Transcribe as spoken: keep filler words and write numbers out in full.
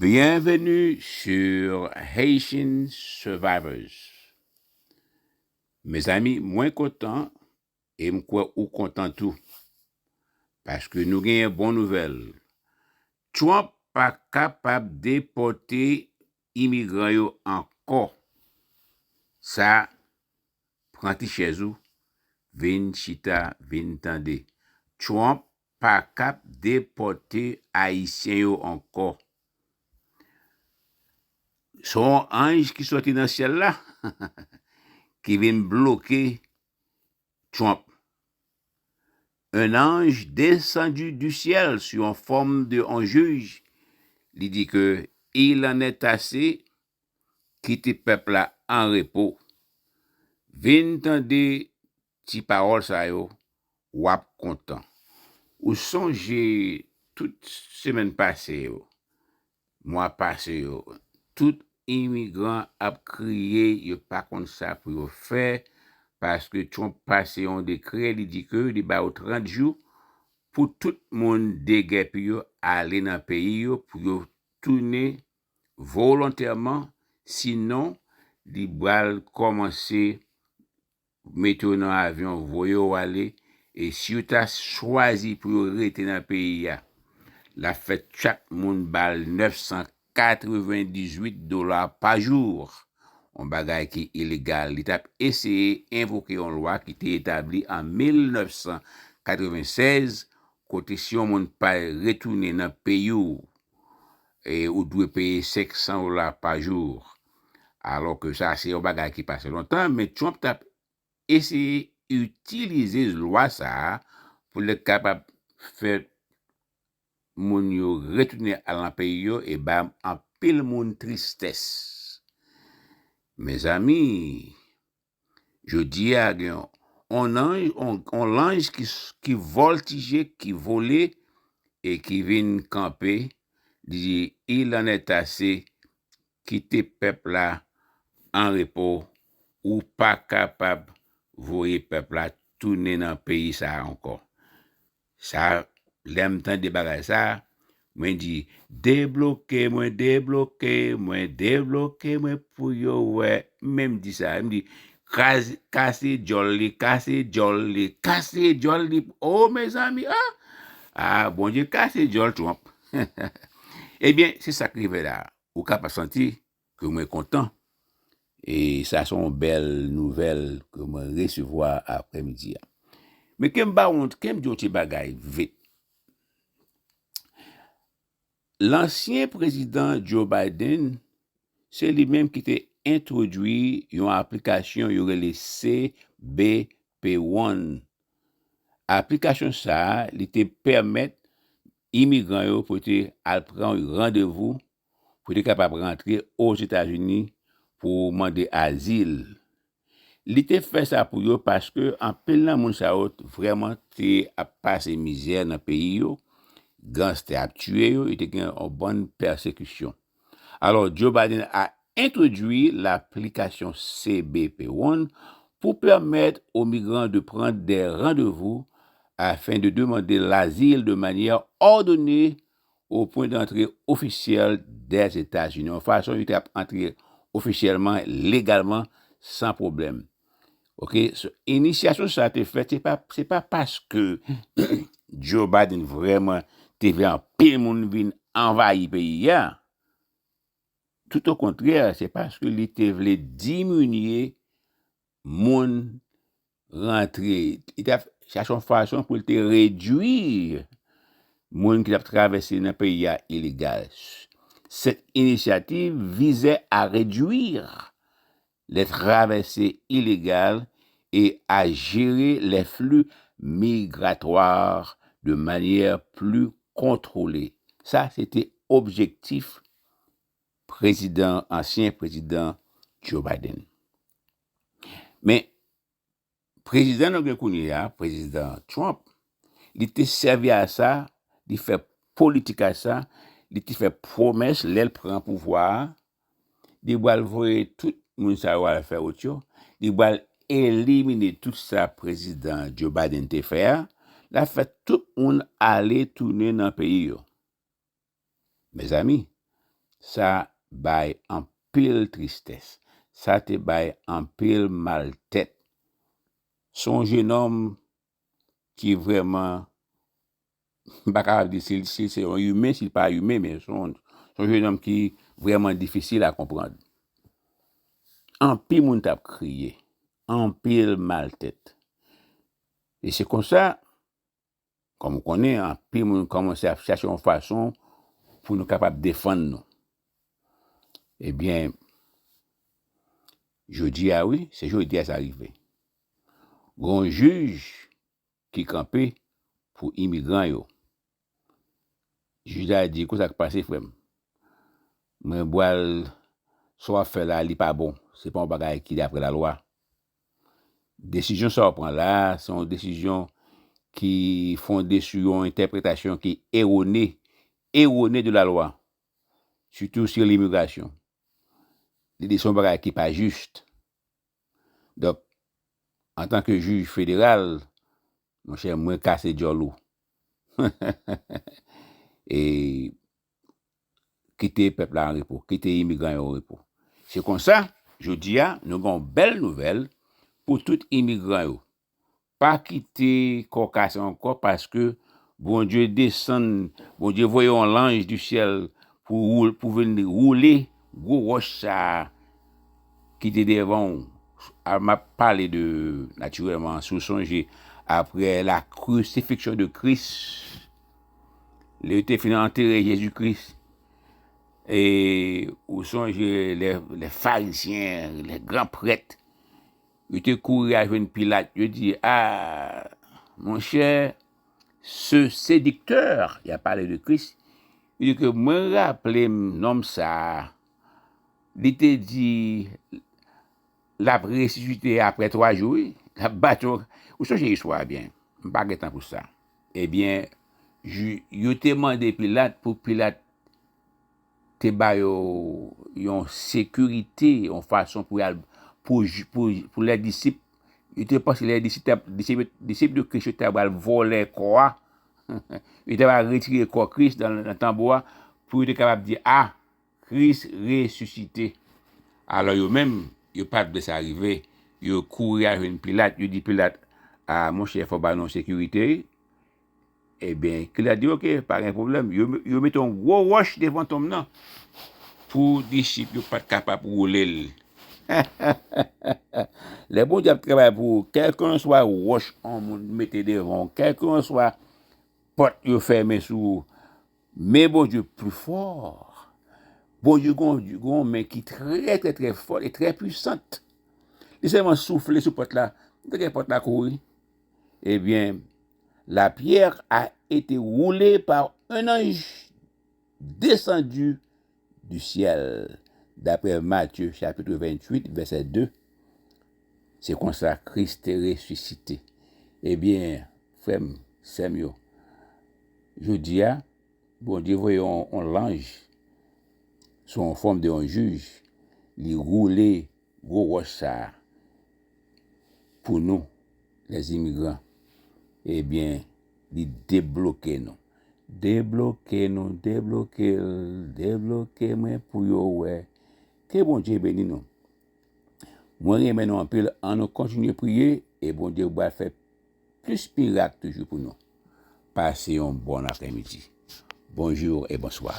Bienvenue sur Haitian Survivors. Mezanmi, mwen kontan e m kwè ou kontan tou. Paske nou genyen bon nouvèl. Trump pa kapab depòte imigran yo ankò. Sa, pran ti chèz ou, vin chita, vin tande. Trump pa kap depòte Ayisyen yo ankò. Se yon anj ki sòti nan syèl la ki vin bloke Trump. Un ange descendu du ciel sous yon fòm de yon jij, li di ke il en est assez, kite pèp la an repo. Vin tande ti pawòl sa yo, w ap kontan. Ou sonje tout semèn pase yo, mwa pase yo, tout imigran ap kriye, yo pa konn sa pou yo fè, paske Trump pase yon dekrè, li di ke li ba yo trant jou pou tout moun degèpi yo ale nan peyi yo, pou yo tounen volontèman, sinon li pral kòmanse mete yo nan avyon, voye yo ale, e si yo ta chwazi pou yo rete nan peyi a, l ap fè chak moun ba l nèf san katrevendizuit dola pa jou, yon bagay ki ilegal. Li t ap eseye envoke yon lwa ki te etabli an mil nèf san katrevennsèz, kote si yon moun pa retounen nan peyi w, e ou dwe peye senk san dola pa jou. Alò ke sa se yon bagay ki pase lontan, men Trump t ap eseye itilize lwa sa a pou l kapab fè moun yo retounen al nan peyi yo e ba anpil moun tristès. Mezanmi, jodi a gen yon, yon anj, yon, yon lanj ki, ki vòltije, ki vole e ki vin kanpe, li di, il en est assez, kite pèp la an repo, ou pa kapab voye pèp la tounen nan peyi sa a ankò. Sa, lè m tande bagay sa, mwen di, debloke mwen, debloke mwen, debloke mwen pou yo wè. M menm di sa, m di, kase, kase djòl li, kase djòl li, kase djòl li. O, mezanmi, a! A, Bondye kase djòl Trump. Ebyen, se sa k rive la. Ou kapab santi ke mwen kontan. E sa se yon bèl nouvèl ke mwen resevwa aprèmidi a. Men ke m ba w, ke m di yon ti bagay vit. Lansyen prezidan Joe Biden, se li menm ki te entwodui yon aplikasyon yo rele C B P one. Aplikasyon sa a, li te pèmèt imigran yo pou te al pran randevou pou te kapab rantre Ozetazini pou mande azil. Li te fè sa pou yo paske anpil nan moun sa yo vrèman te ap pase mizè nan peyi yo, gangs te ap tiye yo, yo te gen yon bann pèsekisyon. Alò, Joe Biden a entwodui laplikasyon C B P one pou pèmèt o migran de pran dè randevou afin de demander l'asile de manière ordonnée au point d'entrée officiel des États-Unis. Yon fason yo te ap antre ofisyèlman, legalman, san pwoblèm. Oke, so, inisyasyon sa te fèt, se pa, se pa paske Joe Biden vrèman te vle anpil moun vin anvayi peyi a. Tout o kontrè, se paske li te vle diminye moun rantre. Li te ap chache yon fason pou l te redwi moun ki t ap travèse nan peyi a ilegal. Cette initiative visait à réduire les traversées illégales et à gérer les flux migratoires de manière plus contrôlée. Sa, se te objektif prezidan, ansyen prezidan Joe Biden. Men, prezidan nou gen kounye a, prezidan Trump, li te sèvi a sa, li fè politik a sa, li te fè pwomès lè l pran pouvwa a, li pral voye tout moun sa yo al fè wout yo, li pral elimine tout sa prezidan Joe Biden te fè a, l ap fè tout moun ale tounen nan peyi yo. Mezanmi, Sa bay anpil tristès. Sa te bay anpil maltèt. Se yon jenòm ki vrèman, m pa kapab di si, si se yon imen, si l pa imen, men se yon, se yon jenòm ki vrèman difisil a konprann. Anpil moun t ap kriye, anpil maltèt. E se konsa, kòm ou konnen, anpil moun kòmanse ap chache yon fason pou nou kapab defann nou. Ebyen, jodi a, wi, se jodi a sa rive. Gon jij ki kanpe pou imigran yo. Jij la di, "Konsa k pase, frè m? Mwen bwal, sa w ap fè la, li pa bon. Se pa yon bagay ki dapre lalwa. Desizyon sa w pran la, se yon desizyon ki fonde sou yon entèpretasyon ki erone, erone de lalwa, sitou sou limigrasyon. Li di se yon bagay ki pa jis. Donk, antanke jij federal, monchè, mwen kase djòl ou. E kite pèp la an repo, kite imigran yo an repo." Se konsa, jodi a, nou gen yon bèl nouvèl pou tout imigran yo. Pa kite kò w kase ankò, paske Bondye desann, Bondye voye yon lanj di syèl pou, pou vin woule gwo wòch sa a ki te devan w. A, m ap pale de, natirèlman, si w sonje, apre la crucifixion de Christ, lè yo te fin antere Jezi Kris, e ou sonje lè, lè farizyen, lè gran prèt, yo te kouri al jwenn Pilat, yo di, "A, monchè, ce séducteur," y a pale de Kris, yo di ke mwen raple m nonm sa a, li te di l ap resisite apre twa jou, wi, l ap bat yon, ou sonje istwa a byen, m pa gen tan pou sa. Ebyen, ju-, yo te mande Pilat pou Pilat te ba yo yon sekirite, yon fason pou y al, pou, pou, pou lè disip, yo te panse lè disip, disip, disip de Kris yo te pral vòlè kò a, yo te pral retire kò Kris nan, nan tanbou a, pou yo te kapab di, "A, Kris resisite." Alò, yo menm, yo pa t vle sa rive. Yo kouri al jwenn Pilat, yo di Pilat, "A, monchè, fò w ba nou sekirite." Ebyen, Pilat di, "Oke, pa gen pwoblèm." Yo, yo mete yon gwo wòch devan tonm nan pou disip yo pa t kapab woule l. Lè Bondye ap travay pou ou, kèlkeswa wòch yon moun mete devan w, kèlkeswa pòt yo fèmen sou ou, men Bondye pli fò. Bondye gon, gon men ki trè, trè, trè fò e trè pwisant. Li sèlman soufle sou pòt la, li te gen pòt la kouri. Ebyen, la pierre a été roulée par un ange descendu du ciel, d'après Matthieu chapitre vingt-huit, verset deux. Se konsa Kris te resisite. Ebyen, frè m, sè m yo, jodi a, Bondye voye yon, yon lanj sou yon fòm de yon jij, li woule gwo wòch sa a pou nou, lèzimigran. Ebyen, li debloke nou. Debloke nou, debloke l, debloke mwen pou yo wè. Ke Bondye beni nou. Mwen renmen nou anpil, ann nou kontinye priye e Bondye pral fè plis mirak toujou pou nou. Pase yon bon aprèmidi. Bonjou e bonswa.